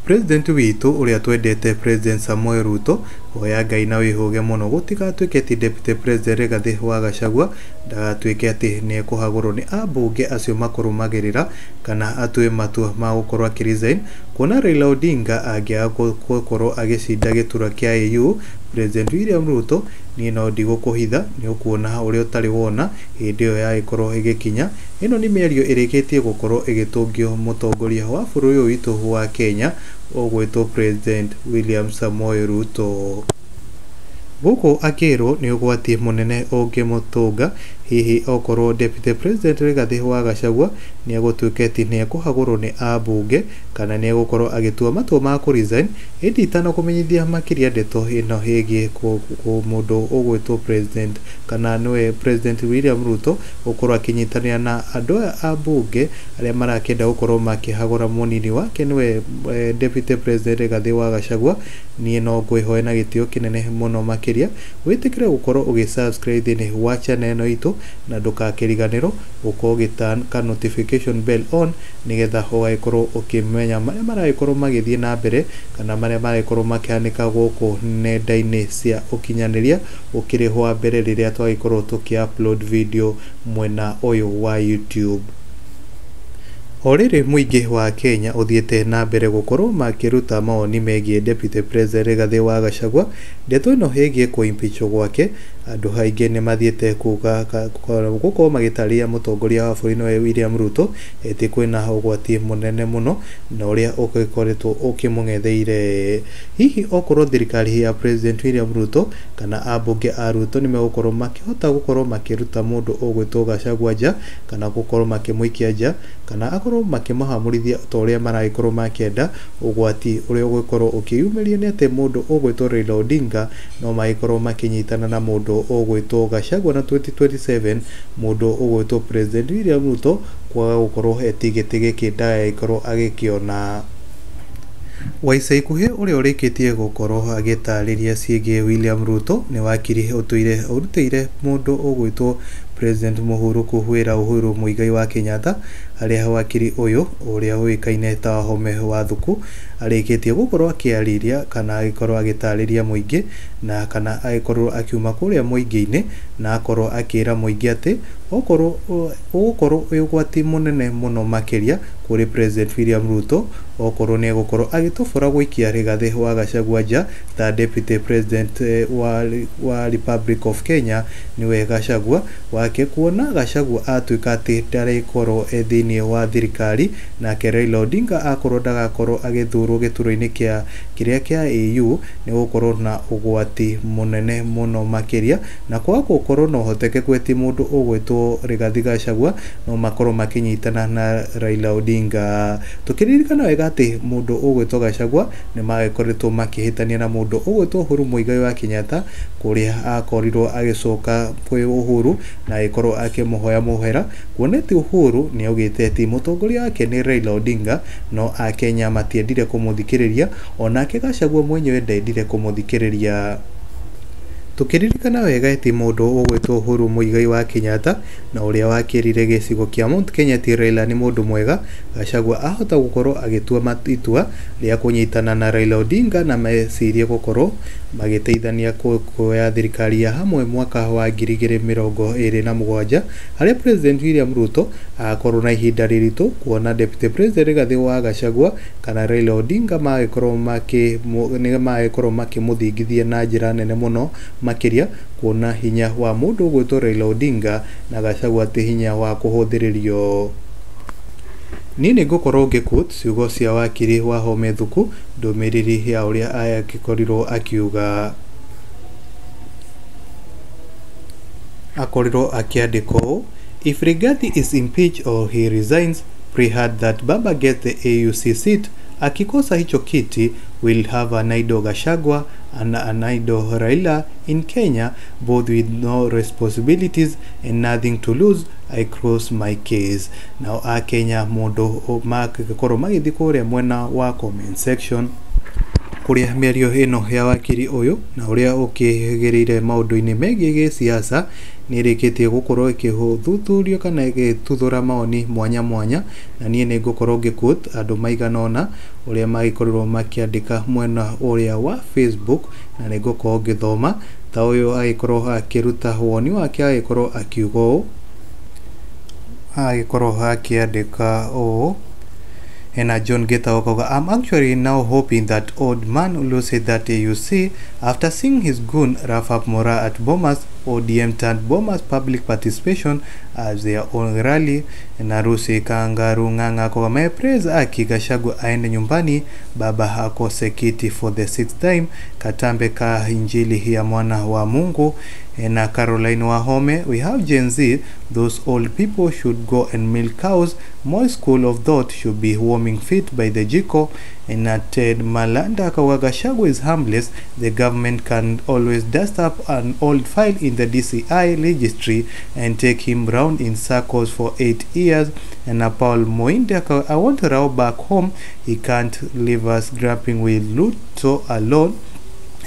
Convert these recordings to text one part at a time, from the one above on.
President witũ ũrĩa twendete President Samoei Ruto, hoya Ngai na wĩhũge mũno gũtigatuĩke ti Deputy President Rigathi wa Gachagua ndagatuĩke atĩ nĩ ekũhagũrwo nĩ ambunge acio makũrũmagĩrĩra kana atue matua ma gũkorwo akĩ resign, kuona Raila Odinga angĩaga gũkorwo agĩcinda gĩturwa kĩa AU, President William Ruto, niĩ no ndigũkũhitha, nĩ ũkuona ũrĩa ũtarĩ wona hĩndĩ ĩyo yagĩkorwo ĩgĩkinya. Ĩno nĩ mĩario ĩrĩkĩtie gũkorwo ĩgĩtũngio mũtongoria wa bũrũri ũyũ witũ wa Kenya ũgwĩtwo President William Samoei Ruto. Gũkũ akĩrwo nĩ ũgwati mũnene ũngĩmũtũnga hihi okorwo Deputy President Rigathi wa Gachagua nĩ egũtuĩka atĩ nĩ ekũhagũrwo nĩ ambunge kana nĩ egũkorwo agĩtua matua ma kũ resign. Ĩndĩ itanakũmenyithia makĩria ndeto ĩno ĩgiĩ mũndũ ũgwĩtwo President kana nĩwe President William Ruto gũkorwo akĩnyitanĩra na andũ aya a mbunge arĩa marakĩenda gũkorwo makĩhagũra mũnini wake nĩwe Deputy President Rigathi wa Gachagua, niĩ no ngwĩhoe na gĩtĩo kĩnene mũno makĩria wĩtĩkĩre gũkorwo ũgĩ subscribe thĩinĩ wa channel ĩno itũ na ndũgakĩriganĩrwo gũkorwo ũgĩ turn ka notification bell on nĩgetha ũgagĩkorwo ũkĩmenya marĩa maragĩkorwo magĩthiĩ na mbere kana marĩa maragĩkorwo makĩhanĩka gũkũ nenda-inĩ cia ũkinyanĩria ũkĩrĩ wa mbere rĩrĩa twagĩkorwo tũkĩ upload video mwena ũyũ wa YouTube. O rĩrĩ mũingĩ wa Kenya ũthiĩte na mbere gũkorwo makĩruta mawoni megiĩ Deputy President Rigathi wa Gachagua, ndeto ĩno ĩgiĩ kũ-impeachwo gwake, andũ aingĩ nĩ mathiĩte kuga gũkorwo magĩtarĩria mũtongoria wa bũrũri nĩwe William Ruto atĩ kwĩna ũgwati mũnene mũno na ũrĩa ũgĩkoretwo ũkĩmũng'etheire. Hihi okorwo thirikari ya President William Ruto kana ambunge a Ruto nĩ megũkorwo makĩhota gũkorwo makĩruta mũndũ ũgwĩtwo Gachagua nja kana gũkorwo makĩmũikia nja kana akorwo makĩmũhamũrithia ta ũrĩa maragĩkorwo makĩenda, ũgwati ũrĩa ũgũkorwo ũkĩyumĩria nĩ atĩ mũndũ ũgwĩtwo Raila Odinga no magĩkorwo makĩnyitana na mũndũ ũgwĩtwo Gachagua na 2027 mũndũ ũgwĩtwo President William Ruto kwaga gũkorwo eti gĩtĩ gĩkĩ ndagagĩkorwo agĩkĩona. Wa ica ikuhĩ ũrĩa ũrĩkĩtie gũkorwo agĩtarĩria ciĩgiĩ William Ruto nĩ wakiri ũtũire ũrutĩire mũndũ ũgwĩtwo President mũhurũku wĩra Uhuru Muigai wa Kenyatta, harĩa wakiri ũyũ ũrĩa ũĩkaine ta Wahome wa Thuku arĩkĩtie gũkorwo akĩarĩria kana agĩkorwo agĩtarĩria mũingĩ na kana agĩkorwo akiuma kũrĩa mũingĩ-inĩ na akorwo akĩra mũingĩ atĩ okorwo ũgũkorwo wĩ ũgwati mũnene mũno makĩria kũrĩ President William Ruto okorwo nĩ egũkorwo agĩtobora gũikia Rigathi wa Gachagua nja ta Deputy President wa Republic of Kenya nĩwe Gachagua wake, kuona Gachagua atuĩka atĩ ndarĩkorwo e thĩinĩ wa thirikari nake Raila Odinga akorwo ndagakorwo agĩthurwo gĩturwa-inĩ kĩa kĩrĩa kĩa AU nĩ gũkorwo na ũgwati mũnene mũno makĩria na kwaga gũkorwo na ũhotekeku atĩ mũndũ ũgwĩtwo Rigathi Gachagua no makorwo makĩnyitana na Raila Odinga. Tũkĩririkana wega atĩ mũndũ ũgwĩtwo Gachagua nĩ magĩkoretwo makĩhĩtania na mũndũ ũgwĩtwo Uhuru Muigai wa Kenyatta kũrĩa akorirwo agĩcoka kwĩ Uhuru na agĩkorwo akĩmũhoya mũhera kuona atĩ Uhuru nĩ augĩte atĩ mũtongoria wake nĩ Raila Odinga no akenya matiendire kũmũthikĩrĩria onake Gachagua mwenyewe ndendire kũmũthikĩrĩria. Tũkĩririkana wega atĩ mũndũ ũgwĩtwo Uhuru Muigai wa Kenyatta na ũrĩa wakĩrire gĩcigo kĩa Mount Kenya ti Raila nĩ mũndũ mwega, Gachagua ahota gũkorwo agĩtua itua rĩa kũnyitana na Raila Odinga na mecirie gũkorwo magĩteithania kuoya thirikari ya hamwe mwaka wa 2027 harĩa President William Ruto agakorwo na ihinda rĩritũ kuona Deputy President Rigathi wa Gachagua kana Raila Odinga magĩkorwo makĩmũthingithia na njĩra nene mũno makĩria kuona hinya wa mũndũ ũgwĩtwo Raila Odinga na Gachagua ti hinya wa kũhũthĩrĩrio. Niĩ nĩ ngũkorwo ngĩ-quote ciugo cia wakiri Wahome Thuku ndũmĩrĩri ya ũrĩa agĩkorirwo akiuga. Akorirwo akĩandĩka ũũ: If Rigathi is impeached or he resigns, pray hard that Baba gets the AUC seat. Akikosa hicho kiti, we'll have an idle Gachagua and an idle Raila in Kenya, both with no responsibilities and nothing to lose. I close my case. Nao akenya mũndũ magĩkorwo magĩthiĩ kũrĩa mwena wa comment section kũrĩa mĩario ĩno ya wakiri ũyũ na ũrĩa ũkĩhĩgĩrĩire maũndũ-inĩ megiĩ gĩsiasa Nĩ ĩrĩkĩtie gũkorwo ĩkĩthuthurio kana ĩgĩtuthũra maoni mwanya mwanya, na niĩ nĩ ngũkorwo ngĩ quote andũ maigana ũna ũrĩa magĩkorirwo makĩandĩka mwena ũrĩa wa Facebook, na nĩ ngũkorwo ngĩthoma ta ũyũ agĩkorwo akĩruta woni wake, agĩkorwo akiuga ũũ, agĩkorwo akĩandĩka ũũ. Hena John Gitau akauga, "I'm actually now hoping that old man loses that AUC after seeing his goon rough up morale at Bomas. ODM turned Bomas public participation as their own rally." Na Rusi Kangaru Ng'ang'a akauga, "My praise aki Gachagua aende nyumbani, baba akose kiti for the sixth time. Katambe ka injili ya mwana wa Mungu." Na Caroline Wahome, "We have Gen Z, those old people should go and milk cows. Moi school of thought should be warming feet by the jiko." Na Ted Malanda akauga, "Gachagua is harmless. The government can always dust up an old file in the DCI registry and take him round in circles for 8 years." Na Paul Moinde akauga, "I want Rao back home. He can't leave us grappling with Ruto alone."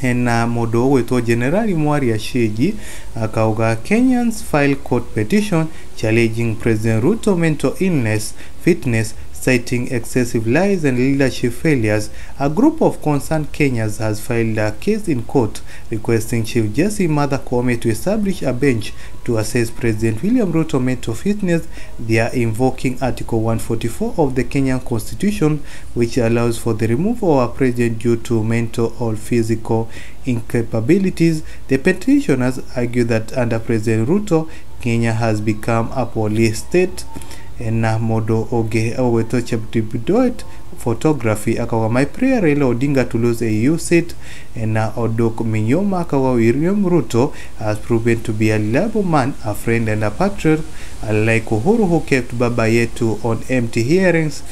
Hena mũndũ ũgwĩtwo Generali Mwaria Shiji akauga, "Kenyans file court petition challenging President Ruto mental illness fitness, citing excessive lies and leadership failures. A group of concerned Kenyans has filed a case in court requesting Chief Justice Martha Koome to establish a bench to assess President William Ruto mental fitness. They are invoking Article 144 of the Kenyan Constitution, which allows for the removal of a president due to mental or physical incapabilities. The petitioners argue that under President Ruto, Kenya has become a police state." Na mũndũ ũngĩ ũgwĩtwo Cheptibdoit Photography akauga, "My prayer, Raila Odinga to lose AU seat." Na Odok Minyoma akauga, "William Ruto has proven to be a reliable man, a friend and a patriot, unlike Uhuru who kept Baba yetu on empty hearings.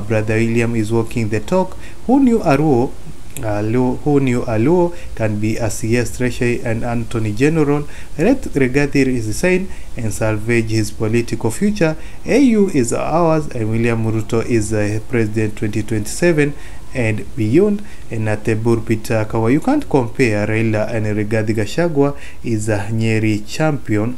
Brother William is walking the talk. Who knew Aruo who knew Aluo can be a CS Treasury and Attorney General? Let Rigathi resign and salvage his political future. AU is ours and William Ruto is president 2027 and beyond." And Tebur Peter Kawa, "You can't compare Raila and Rigathi. Gachagua is a Nyeri champion.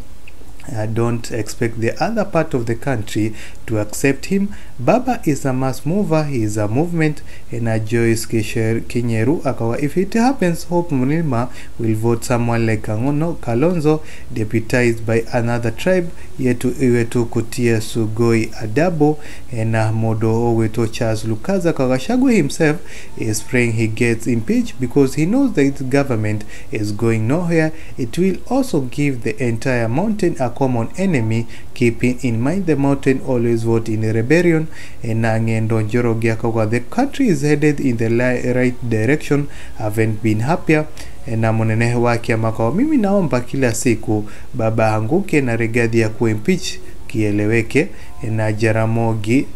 I don't expect the other part of the country to accept him. Baba is a mass mover, he is a movement." And Joyce Kinyeru akawa, "If it happens, hope Mlima will vote someone like Kangono Kalonzo, deputized by another tribe, yetu iwetu kutia sugoi adabo." And Modo Oweto Charles Lukaza Gachagua himself is praying he gets impeached because he knows that the government is going nowhere. It will also give the entire mountain a common enemy, keeping in mind the mountain always vote in rebellion." And Ngendo Njoroge akauga, "The country is headed in the right direction, haven't been happier." Na munene wake amakao, "Mimi naomba kila siku baba anguke na Rigathi ya kuimpeach kieleweke." Na Jaramogi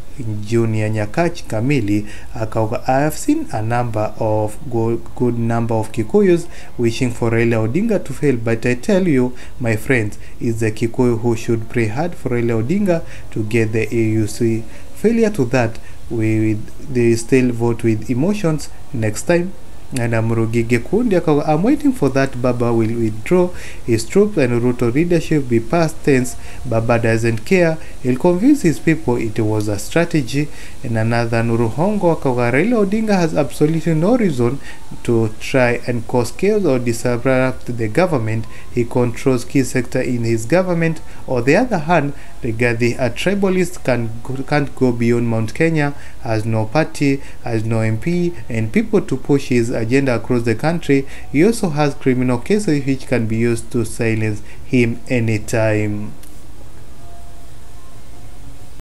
Junior Nyakach Kamili akauga, "I have seen a number of good number of Kikuyus wishing for Raila Odinga to fail, but I tell you, my friends, it's the Kikuyu who should pray hard for Raila Odinga to get the AUC. Failure to that, they still vote with emotions next time." And Murugi Gikundi akauga, "I'm waiting for that Baba will withdraw his troops and Ruto leadership be past tense. Baba doesn't care. He'll convince his people it was a strategy." And another Nuruhongo akauga, "Raila Odinga has absolutely no reason to try and cause chaos or disrupt the government. He controls key sector in his government. On the other hand, Rigathi, a tribalist, can't go beyond Mount Kenya, has no party, has no MP, and people to push his agenda across the country. He also has criminal cases which can be used to silence him anytime."